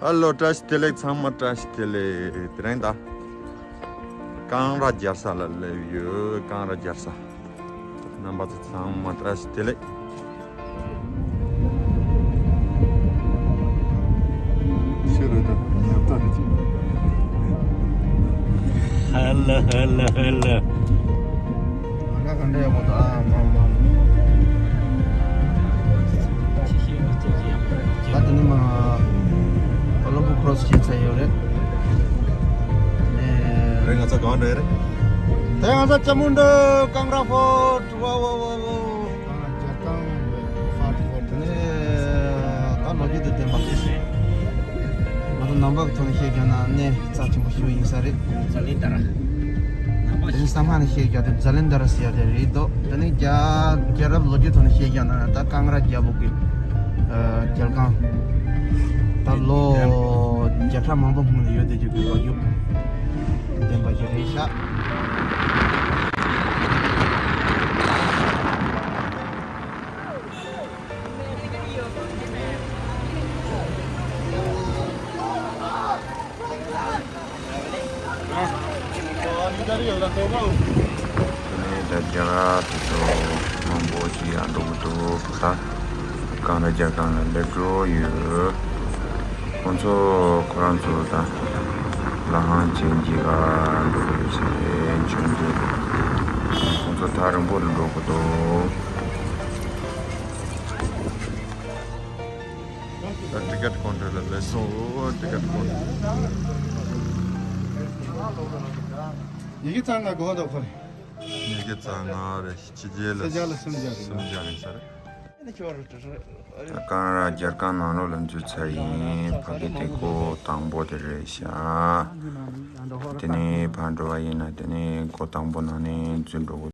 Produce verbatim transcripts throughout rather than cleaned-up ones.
ཧ་ལོ། བཀྲ་ཤིས་བདེ་ལེགས། ཚང་མ་བཀྲ་ཤིས་བདེ་ལེགས། དེ་རིང་ད་ཀང་ར་རྒྱལ་ས་ལ་སླེབས་ཡོད། ཀང་ར་རྒྱལ་ས། རྣམ་པ་ཚོ་ཚང་མ་བཀྲ་ཤིས་བདེ་ལེགས། ཤེས་རེད་ད། ཉབ་ད་རེད་ཅིག་ཧ་ལ་ཧ་ལ་ཧ་ལ། ང་ག་འདྲ་ཡག་པོ་འདུག་ཨ་མ་མ། ད་དེ་ནི་མ། ཀོ་ལོམ་བོ་ཁོ་རོ་སི་བྱས་ཚར་ཡོད་རེད། ཨེ། རེད། ང་ཚོ་གང་འདྲ་རེད། ད་ང་ཚོ་ལྕམ་མོ་འདྲ་ཀང་ར་ཕོར་ཊི། ཝ་ཝ་ཝ་ཝ། རྒྱལ་ཁང་ཕོར་ཊི། ཕོར་ཊི་ནི་ད་ལོ་རྒྱུས་དང་ལྡན་པ་ཞིག་ང་ཚོ་ནང་པ་གི་ཐོག་ནས་བཤད་རྒྱུ་ན་གནས་རྩ་ཆེན་པོ་ཞིག་ཡིན་ས་རེད། ཛ་ལན་དྷ་ར། ནང་པ་དེ་ནི་ཞིག་སྟག་ལྷ་ནས་བཤད་རྒྱུ་དེ་ཛ་ལན་དྷ་ར་ཟེར་ཡ་དེ་རེད་དོ། དེ་ནི་རྒྱ་རྒྱལ་རབས་ལོ་རྒྱུས་ཐོག་ནས་བཤད་རྒྱུ་ན་ད་ཀང་ར་རྒྱལ་པོ་གི་ཨ་རྒྱལ་ཁང་། ད་ལོ་བརྒྱ་ཕྲག་མང་པོ་སྔོན་ནས་ཡོད་བསྡད་རྒྱུ་གི་ལོ་རྒྱུས་ལྡན་པ་ཞིག་རེད་ཤག་དེ་ནས་ད་རྒྱ་གར་དེ་ཚོ་མང་པོ་ཞིག་ཡར་འགྲོ་གི་འདུག་ད་ཀང་ར་རྒྱལ་ཁང་ལ་སླེབས་འགྲོ་ཡོད། ཁོང་ཚོ་ཁོ་རང་ཚོ་ད་ལ་ཧང་ཅན་གྱི་ག་འགྲོ་གི་ཡོད་ས་རེད། འཇོན་གྱི། ཁོང་ཚོ་ཐག་རིང་པོ་ལ་འགྲོ་གི་འདུག་ད་ཊི་ཀེ་ཊི་ཀོན་ཊར་ལ་སླེབས་སོང་། ཊི་ཀེ་ཊི་ཀོན་ཊར། ཉི་ཤུ་རྩ་ལྔ་གོ་འདུག་ཁོ་རེ། ཉི་ཤུ་རྩ་ལྔ་རེད། ཕྱི་རྒྱལ་ལ་ཕྱི་རྒྱལ་ལ་སུམ་བརྒྱ་རེད། སུམ་བརྒྱ་རེད་ས་རེད། ད་ཀང་ར་རྒྱལ་ཁང་ནང་ལོགས་ལ་འཛུལ་ཚར་ཡིན། ཕ་གི་དེ་སྒོ་དང་པོ་དེ་རེད་ཤག་དེ་ནས་ཕར་འགྲོ་བ་ཡིན་ན་དེ་ནས་སྒོ་དང་པོ་ནང་ནས་འཛུལ་འགྲོ་དགོས།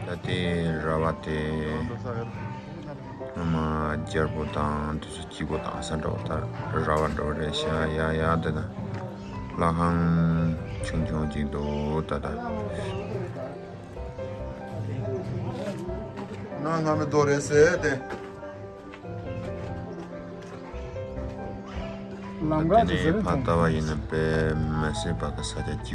ད་དེ་ར་བ་དེ་ཨ་མ་རྒྱལ་པོ་དང་དེ་ཚོ་སྐྱིད་པོ་དང་ས་འདྲ་བོ་ད་ར་བ་འདྲ་བོ་རེད་ཤག་ཡ་ཡ་དེ་ན་ལྷ་ཁང་ཆུང་ཆུང་ཅིག་འདུག་ད་ད། ང་ང་མི་དོ་རེད་ཟེར་ཏེ། ལམ་ཁ་དེ་ནས་ཕར་ལྟ་བ་ཡིན་ན་དཔེ་མི་སྲིད་པ་གི་ས་ཆ་གཅིག་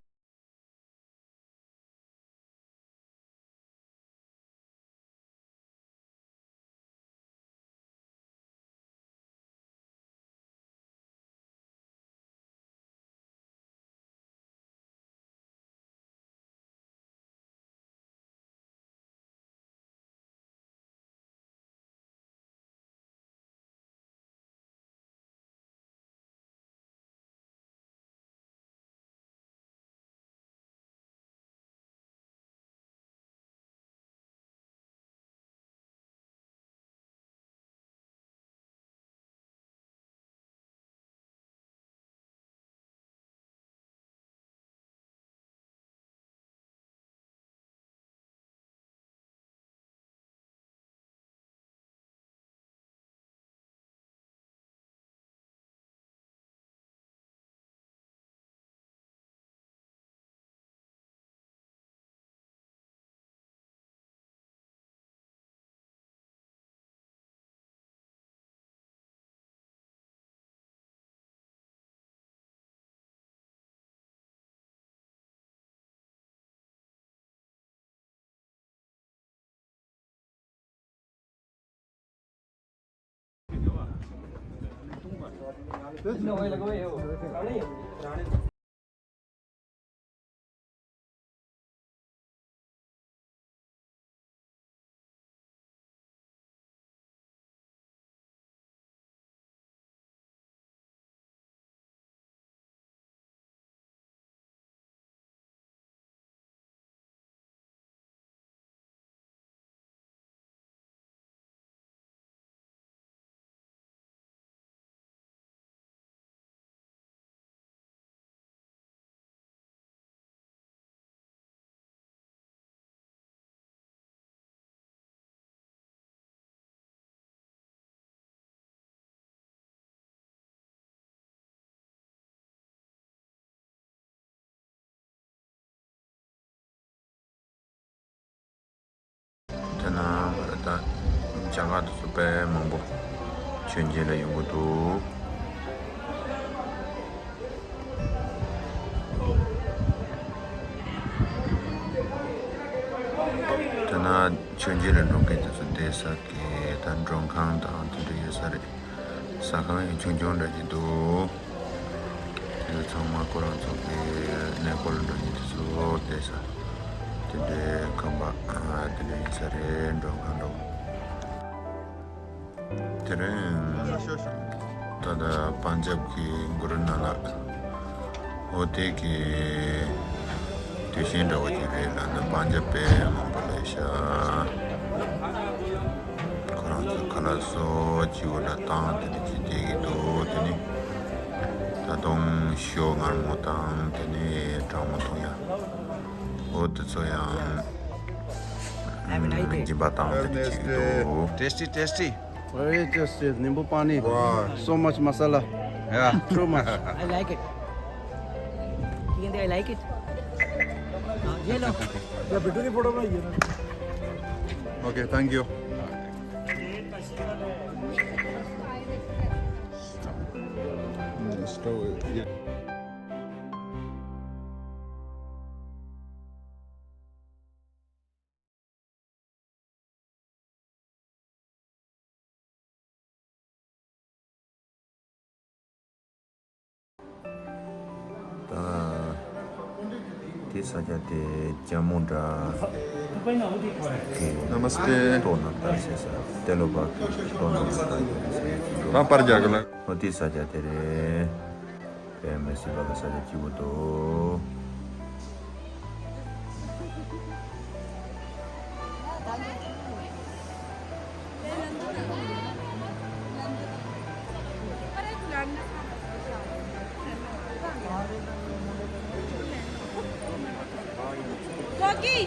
དེ་ན་ད་ཇ་ག་དེ་ཚོ་དཔེ་མང་པོ་མཆོད་མཇལ་ལ་ཡོང་གི་འདུག་དེ་ན་མཆོད་མཇལ་ལ་འགྲོ་མཁན་དེ་ཚོ་བསྡད་ས་གི་ད་མགྲོན་ཁང་དང་དེ་འདྲ་ཡོད་ས་རེད། ཟ་ཁང་ཡང་ཆུང་ཆུང་འདྲ་ཞིག་འདུག་དེ་ཚོ་ཚང་མ་ཁོ་རང་ཚོ་གི་གནས་སྐོར་འགྲོ་མཁན་དེ་ཚོ་བསྡད་ས་དེ་འདྲའི་ཁང་པ་དེ་འདྲ་ཡིན་ས་རེད། མགྲོན་ཁང་འདྲ་བོ། དེ་རིང་ད་ལྟ་པན་ཇབ་ཀྱི་གུ་རུ་ནཱ་ནག་འོ་དེ་གི་དུས་ཆེན་འདྲ་བོ་ཅིག་རེད་ལབ་ན་པན་ཇབ་དཔེ་མང་པོ་སླེབས་ཤག་ཁོ་རང་ཚོ་ཁ་ལག་བཟོ་བྱིའུ་འདྲ་བཏང་དེ་འདྲ་ཅིག་བསྡད་ཀྱི་འདུག་དེ་ནི་ད་དུང་ཞོ་མངར་མོ་དང་དེ་ནི་གྲང་མོ་འཐུང་ཡ་འོ་དེ་ཚོ་ཡང་སྦྱིན་པ་བཏང་དེ་འདྲ་ཅིག་འདུག Tasty, tasty. Very tasty. Nimbu pani. Wow. So much masala. Yeah. Too much. I like it. Kiyende, I like it. हाँ, ये लो। या बिट्टू की फोटो बनाइए ना। Okay, thank you. ད་དེ་ས་ཆ་དེ་ལྕམ་མོ་འདྲ་གི་ནམ་སྟེ་ཏོག་ནམ་ལྟར་ཟེར་ས་ཏེ་ལོ་པ་གི་ཏོག་ནམ་ལྟར་ཟེར་ས་ད་པར་རྒྱག་གི་ལ། ཨོ་དེ་ས་ཆ་དེ་རེད། དཔེ་མི་སྲིད་པ་གི་ས་ཆ་སྐྱིད་པོ་འདུག Rocky!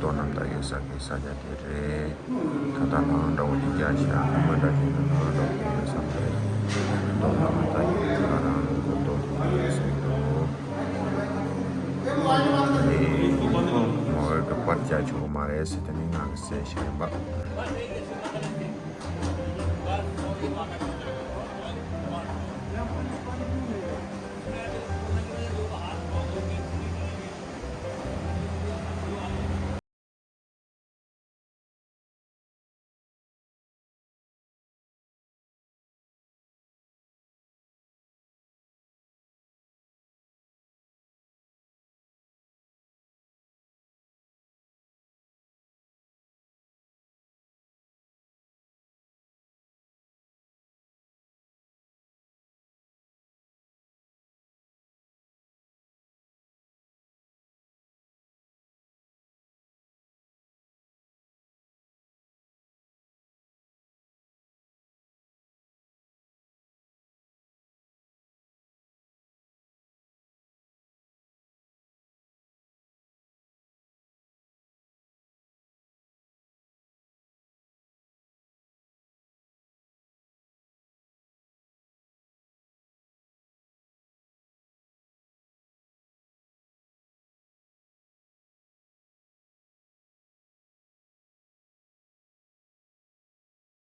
རྡོ་རྣམས་ད་ཡོད་ས་གི་ས་ཆ་དེ་རེད། ད་ལྟ་ལྷ་ཁང་འདྲ་བོ་ཅིག་རྒྱག་བཞག་ཨ་མ་འདྲ་ཅིག་ལ་ལྷ་ཁང་འདྲ་བོ་ཅིག་ཡོད་ས་མ་རེད། རྡོ་རྣམས་ད་ཡོད་ས་རང་གོ་རྡོ་དེ་ཡོད་ས་གི་འདུག་དེ་ངོ་བོའི་གི་པར་རྒྱག་ཆོག་གི་མ་རེད་ཟེར། དེ་ནི་ང་གི་སྲས་ཤིག་ཡིན་པ།